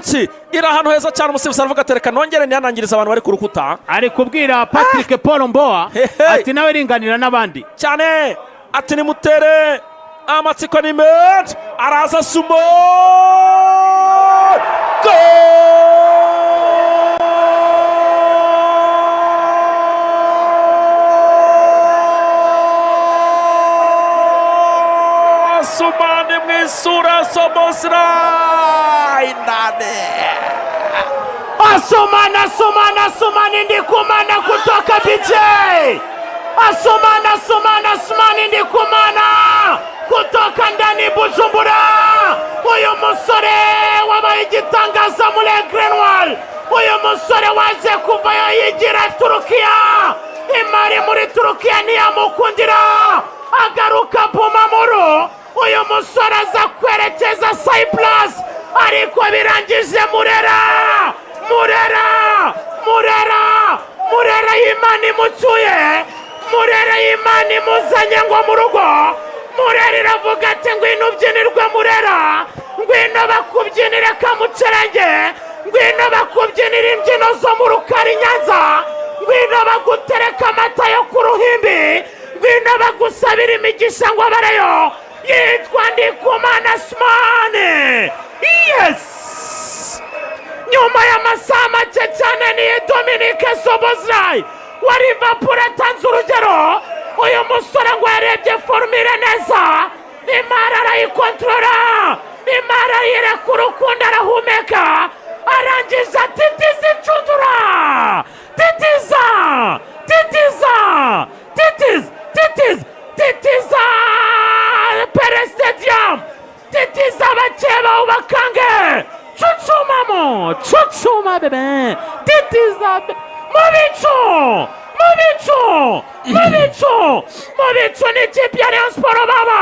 Munsi iri ahantu heza cyane. Umusifuzi aravuga ati: "Reka nongere nihanangiriza abantu bari ku rukuta." Ari kubwira Patrick Paul Mbowa Hey, hey. ati nawe ringanira n'abandi. Cyane, ati nimutere amatsiko ni menshi. Araza Sumo, goal! Sumani mu isura, Szoboszlai ndani. Asumani, Asumani, Asumani Ndikumana kutoka BJ. Asumani, Asumani, Asumani Ndikumana kutoka ndani Bujumbura. Uyu musore wabaye igitangaza muri Greenwall, uyu musore waje kuvayo yigira Turukiya, imari muri Turukiya ntiyamukundira, agaruka Bumamuru. Uyu musore aza kwerekeza Cyprus, ariko birangije Murera, Murera, Murera, Murera y'Imana imucyuye, Murera y'Imana imuzanye ngo mu rugo. Murera iravuga ati: "Ngwino ubyinirwe Murera, ngwino bakubyinire kamucerenge, ngwino bakubyinire imbyino zo mu Rukari Nyanza, ngwino bagutereka amata yo ku ruhimbi, ngwino bagusabira imigisha." Ngo abareyo yitwa Ndikumana Asumani. Yes, nyuma y'amasaha make cyane ni Dominik Szoboszlai wa Liverpool atanze urugero. Uyu musore ngo yarebye formule neza, imari arayikontorora, imari ayirekura, ukundi arahumeka, arangije atitiza incundura, titiza, titiza, titiza, titiza, titiza Pele Stadium, titiza abakeba ubakange, cucumamo, cucuma bebe, titiza mu bicu, mu bicu, mu bicu, mu bicu ni ikipe ya Rayon Sport baba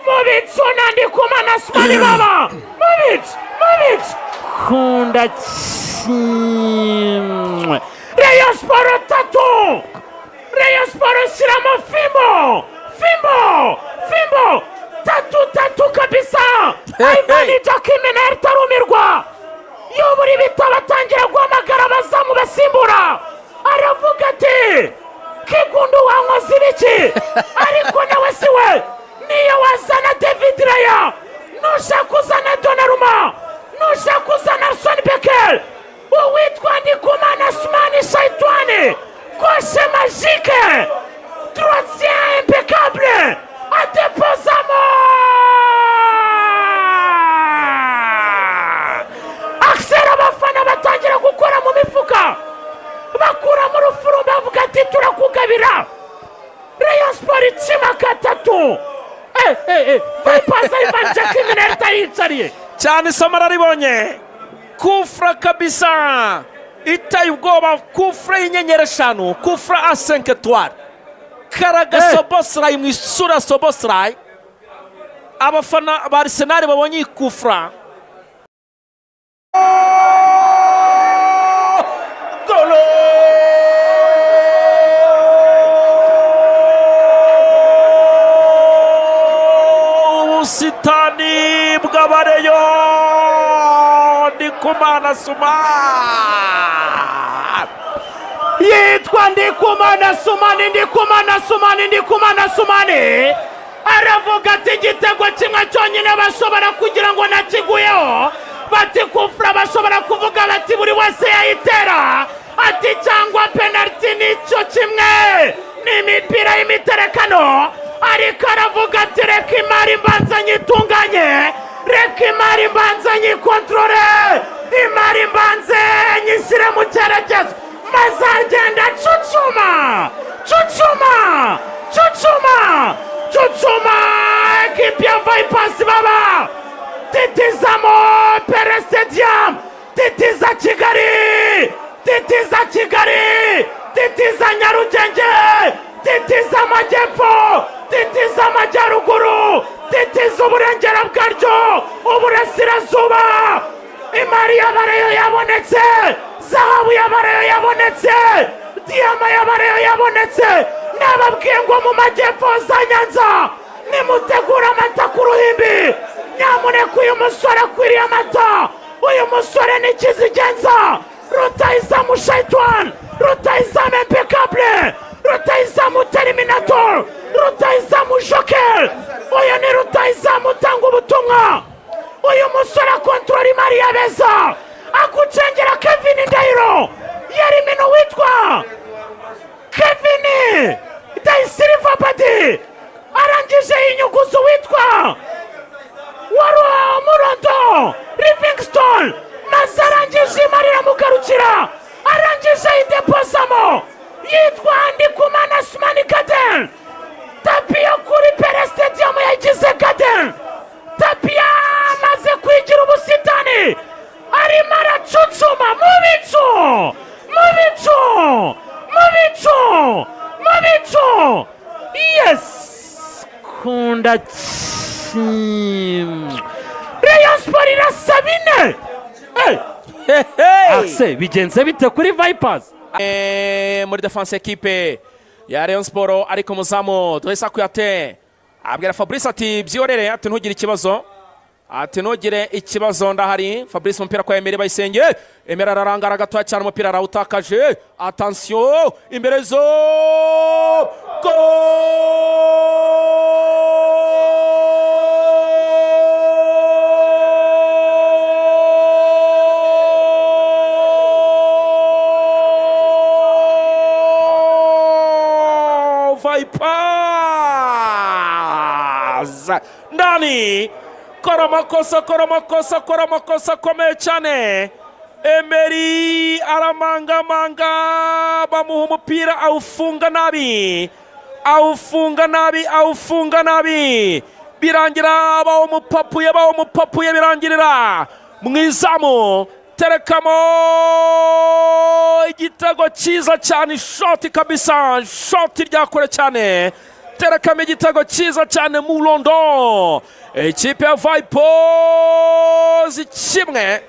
mu bicu na Ndikumana Asumani baba mu bicu, mu bicu kunda kimwe. Rayon Sport 3, Rayon Sport shyiramo fimbo, fimbo, fimbo, tatu tatu kabisa. Ivan Joakim tarumirwa, yubura ibitabo, atangira guhamagara abazamu basimbura, aravuga ati: "Kigundu wankoze ibiki?" Ariko nawe si we, niyo wazana David Raya, nushaka uzana Donnarumma, nushaka uzana Alisson Becker, uwitwa Ndikumana Asumani Shaitani, coche magique, droitier impeccable, adepozamo. Axel, abafana batangira gukora mu mifuka, bakuramo urufurumba, bavuga ati: "Turakugabira." Rayon Sport icima gatatu. Vipers, Ivan Joakim Minaert yicariye. Cyane, isomo araribonye. Coup franc kabisa iteye ubwoba, coup franc y'inyenyeri 5, coup franc à 5 étoiles, karaga Szoboszlai mu isura Szoboszlai. Abafana ba Arsenal babonye iyi coup franc. Golo! Ubusitani bw'abareyo, Ndikumana Suma. Yitwa Ndikumana Sumani, Ndikumana Sumani, Ndikumana Sumani. Aravuga ati: "Igitego kimwe cyonyine bashobora kugira ngo nakiguyeho." Bati coup franc, bashobora kuvuga bati buri wese yayitera, ati cyangwa penaliti, nicyo kimwe, ni imipira y'imiterekano. Ariko aravuga ati: "Reka imari mbanza nyitunganye, reka imari mbanza nyikontorore, imari mbanze nyishyire mu cyerekezo." Maze agenda cucuma, cucuma, cucuma, cucuma. Ekipi ya Vipers baba titizamo Pele Stadium, titiza Kigali, titiza Kigali, titiza Nyarugenge, titiza amajyepfo, titiza amajyaruguru, titiza uburengera bwaryo, uburasirazuba. Imari y'abareyo yabonetse, zahabu y'abareyo yabonetse, diyama y'abareyo yabonetse. Nababwiye ngo mu majyepfo za Nyanza nimutegura amata ku ruhimbi, nyamuneka. Uyu musore akwiriye amata. Uyu musore ni kizigenza, rutayizamu shaitwan, rutayizamu impeccable, rutayizamu terminator, rutayizamu joker. Uyu ni rutayizamu utanga ubutumwa. Uyu musore akontorora imari ya beza, agucengera Kevin Ndahiro, yerimino witwa Kevin Dayisiriva Badi, arangije yinyuguza witwa wari Murondo Livingston, maze arangije imari iramugarukira, arangije yidepozamo yitwa Ndikumana Sumani Gaden. Tapi yo kuri Pele Stadium yagize garden, tapi yamaze kwigira ubusitani, arimo aracucuma mu bicu, mu bicu, mu bicu, mu bicu. Yes, kunda kimwe, Rayon Sport irasaba ine. Hey! Ase bigenze bite kuri Vipers? Muri defense ekipe ya Rayon Sport, ariko umuzamu Drissa Kouyaté abwira Fabrice ati: "Byorere", ati: "Ntugire ikibazo", ati: "Ntugire ikibazo, ndahari." Fabrice, umupira kwa Emery Bayisenge. Emery ararangara gatoya cyane, umupira arawutakaje. Attention, imbere zo goal! Vipers ndani! Kora amakosa, kora amakosa, kora amakosa akomeye cyane. Emery aramangamanga, bamuha umupira awufunga nabi, awufunga nabi, awufunga nabi, birangira bawumupapuye, bawumupapuye, birangirira mu izamu. Terekamo igitego cyiza cyane, ishoti kabisa, ishoti rya kure cyane. Terekamo igitego cyiza cyane mu London. Ikipe ya Vipers 1,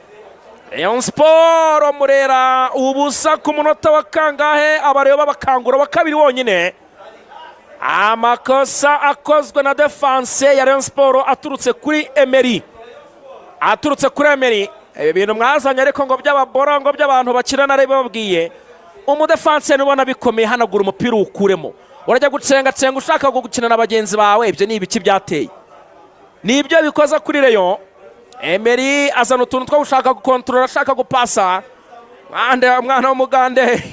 Rayon Sport Murera 0 ku munota wa kangahe? Abareba babakangura wa kabiri wonyine. Amakosa akozwe na defense ya Rayon Sport aturutse kuri Emery, aturutse kuri Emery. Ibi bintu mwazanye ariko ngo by'ababora, ngo by'abantu bakina, nari bababwiye, umudefanse nubona bikomeye, hanagura umupira uwukuremo. Urajya gucengacenga ushaka gukina na bagenzi bawe, ibyo ni ibiki byateye? Ni ibyo bikoze kuri Rayon. Emery azana utuntu two gushaka gukontorora, ashaka gupasa. Mwana w'umugande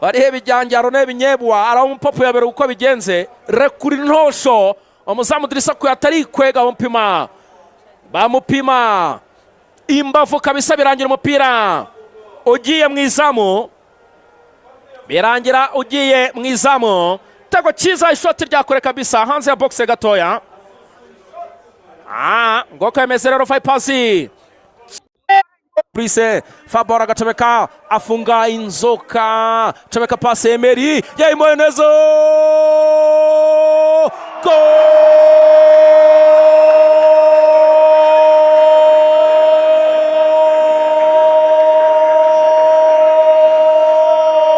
wariho ibijyanjyaro n'ibinyebuwa, aramupapu yabera uko bigenze. Rekura intosho, umuzamu Drissa Kouyaté kwega, bamupima, bamupima imbavu kabisa, birangira umupira ugiye mu izamu, birangira ugiye mu izamu. Igitego cyiza, ishoti rya kure kabisa, hanze ya box gatoya. Ngoko yemeze rero Vipers. Brice Fabora agacomeka, afunga inzoka, comeka pasi, Emery yayimuye neza.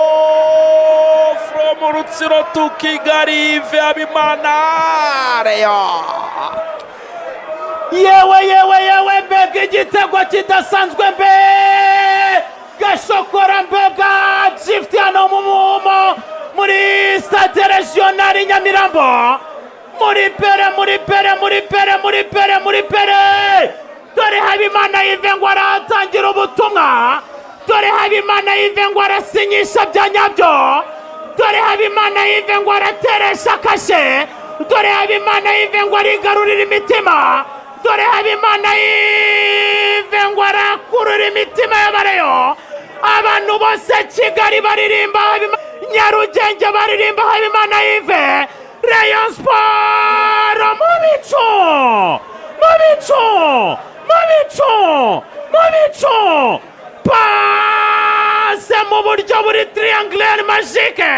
Goal from Rutsiro to Kigali, Habimana, Rayon. Yewe, yewe, yewe, mbega igitego kidasanzwe, mbega shokora, mbega gift hano mu muhumo muri Stade Regional Nyamirambo, muri Pele, muri Pele, muri Pele, muri Pele, muri Pele. Dore Habimana Yves ngo aratangira ubutumwa, dore Habimana Yves ngo arasinyisha bya nyabyo, dore Habimana Yves ngo arateresha kashe, dore Habimana Yves ngo arigarurira imitima, dore Habimana Yves ngo arakurura imitima y'abareyo. Abantu bose Kigali baririmba, Nyarugenge baririmba Habimana Yves. Rayon Sport mu bicu, mu bicu, mu bicu, mu bicu! Pase mu buryo buri triangulaire magique,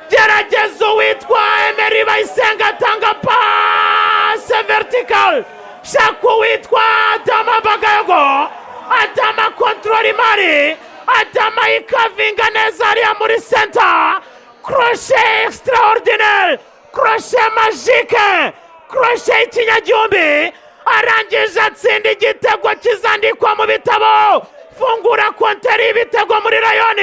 gerageza uwitwa Emery Bayisenga, atanga passe verticale, shaka uwitwa Adama Bagayogo, Adama kontorora imari, Adama ikavinga neza hariya muri center, crochet extraordinaire, crochet magique, crochet y'ikinyagihumbi. Arangije atsinda igitego kizandikwa mu bitabo. Fungura konteri y'ibitego muri Rayon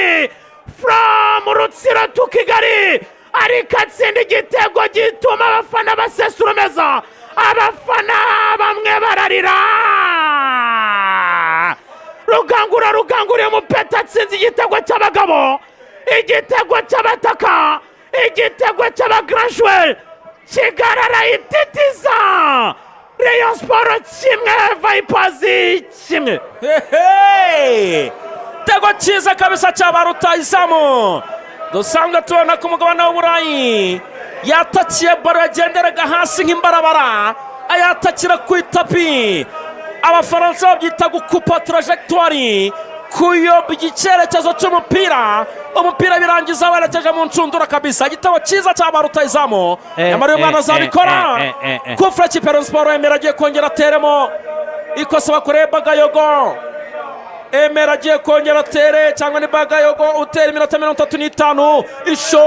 from Rutsiro to Kigali, ariko atsinda igitego gituma abafana basesa urumeza, abafana bamwe bararira. Rugangura, rugangura, umupeta atsinze igitego cy'abagabo, igitego cy'abataka, igitego cy'abagranjwe. Kigali arayititiza. Rayon Sport 1, Vipers 1. Hehe! Igitego cyiza kabisa cya ba rutahizamu dusanzwe tubona ku mugabane w'Uburayi. Yatakiye baro yagenderaga hasi nk'imbarabara, ayatakira ku itapi. Abafaransa babyita gukupa trajectoire, kuyobya icyerekezo cy'umupira. Umupira birangiza werekeje mu ncundura kabisa. Igitego cyiza cya ba rutahizamu. Nyamara uyu mwana azabikora. Kufura kipe Rayon Sport. Emera agiye kongera ateremo ikosa bakoreye Bagayogo. Emera agiye kongera atere, cyangwa ni Bagayogo utera? Iminota 35, ishoti,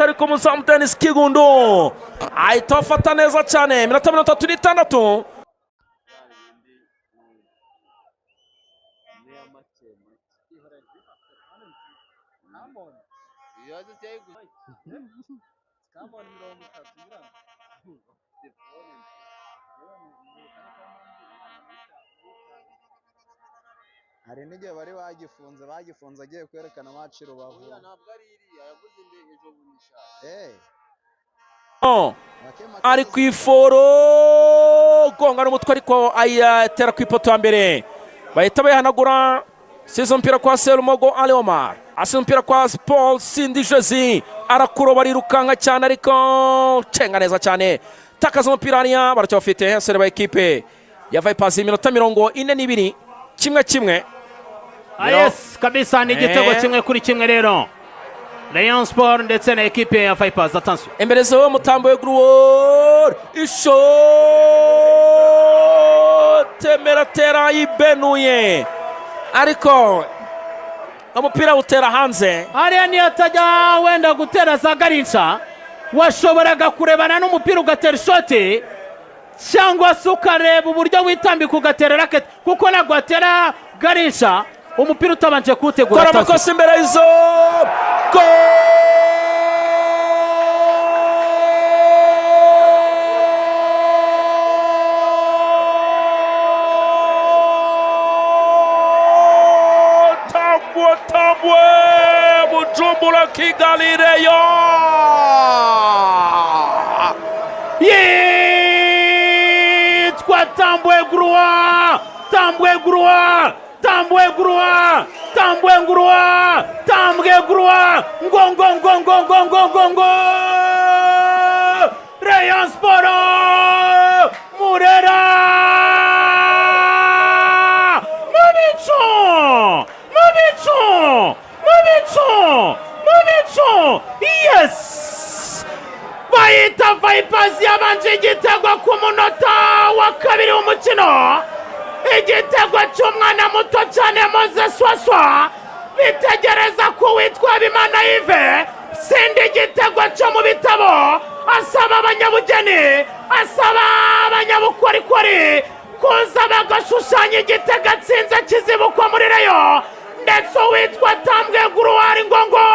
ariko umuzamu Denis Kigundu ahita afata neza cyane. Iminota 36. Hari n'igihe bari bagifunze, bagifunze agiye kwerekana match i Rubavu. Eh, make make. Ari ku iforo, gonga n'umutwe, ariko ayatera ku ipoto ya mbere, bahita bayihanagura. Size umupira kwa Serumogo Ali Omar, asize umupira kwa Paul Sindi Jezi, arakuroba, arirukanka cyane, ariko cenga neza cyane, takaza umupira hariya. Baracyawufite abasore ba ekipe ya Vipers. Iminota 42, 1-1. Ah, yes kabisa, ni igitego 1-1 rero, Rayon Sport ndetse na ekipe ya Vipers. Attention. Imbere zo mutambo we guruwori, ishote, meratera ibenuye, ariko umupira utera hanze. Hariya niyo atajya wenda gutera za garinca, washoboraga kurebana n'umupira ugatera ishoti, cyangwa se ukareba uburyo witambika ugatera raketi, kuko ntabwo watera garinca umupira utabanje kuwutegura. Kora Attention. amakosa imbere y'izo. Gol! Tambwe, tambwe, Bujumbura, Kigali, Rayon! Yitwa Tambwe Guruwa, Tambwe Guruwa, Tambwe Guruwa, Tambwe Nguruwa, Tambwe Guruwa, ngo ngo ngo ngo ngo ngo ngo ngo! Rayon Sport Murera mu bicu, mu bicu, mu bicu, mu bicu! Yes, bayita Vipers yabanje igitego ku munota wa kabiri w'umukino, igitego cy'umwana muto cyane Moses Waswa. Bitegereza ku witwa Bimana Yves sindi igitego cyo mu bitabo, asaba abanyabugeni, asaba abanyabukorikori kuza bagashushanya igitego atsinze kizibukwa muri Rayon. Ndetse uwitwa Tambwe Guruwari Ngongo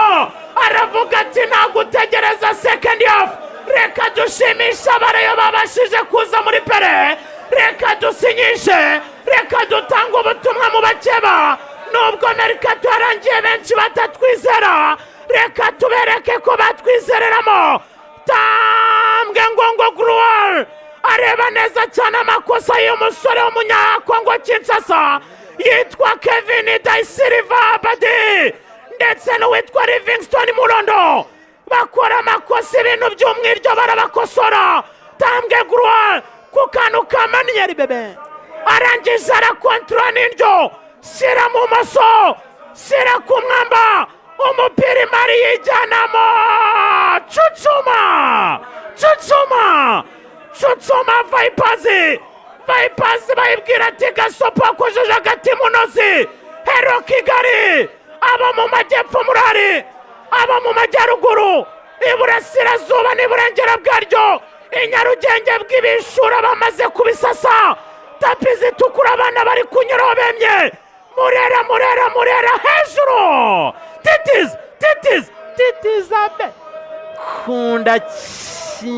aravuga ati: "Nta gutegereza second half, reka dushimishe abareyo babashije kuza muri pere, reka dusinyishe, reka dutange ubutumwa mu bakeba. Nubwo mercato yarangiye benshi batatwizera, reka tubereke ko batwizereramo." Tambwe Ngongo Guruwari areba neza cyane amakosa y'umusore w'umunyakongo Kinshasa yitwa Kevin Daisiriva Badi ndetse n'uwitwa Livingston Murondo, bakora amakosa, ibintu by'umwiryo barabakosora. Tambwe Guruwari ku kantu ka maniyeri bebe, arangije arakontorora n'indyo, shyira mu maso, shyira ku mwamba, umupira imari yijyanamo. Cucuma, cucuma, cucuma! Vipers, Vipers bayibwira ati: "Gasopo wakojeje agati munozi." Hello Kigali, abo mu majyepfo murari, abo mu majyaruguru, iburasirazuba n'iburengera bwaryo. I Nyarugenge bw'ibishura bamaze kubisasa, tapi zitukura, abana bari kunyuraho bemye. Murera, Murera, Murera hejuru! Titizi, titizi, titiza be kunda ki.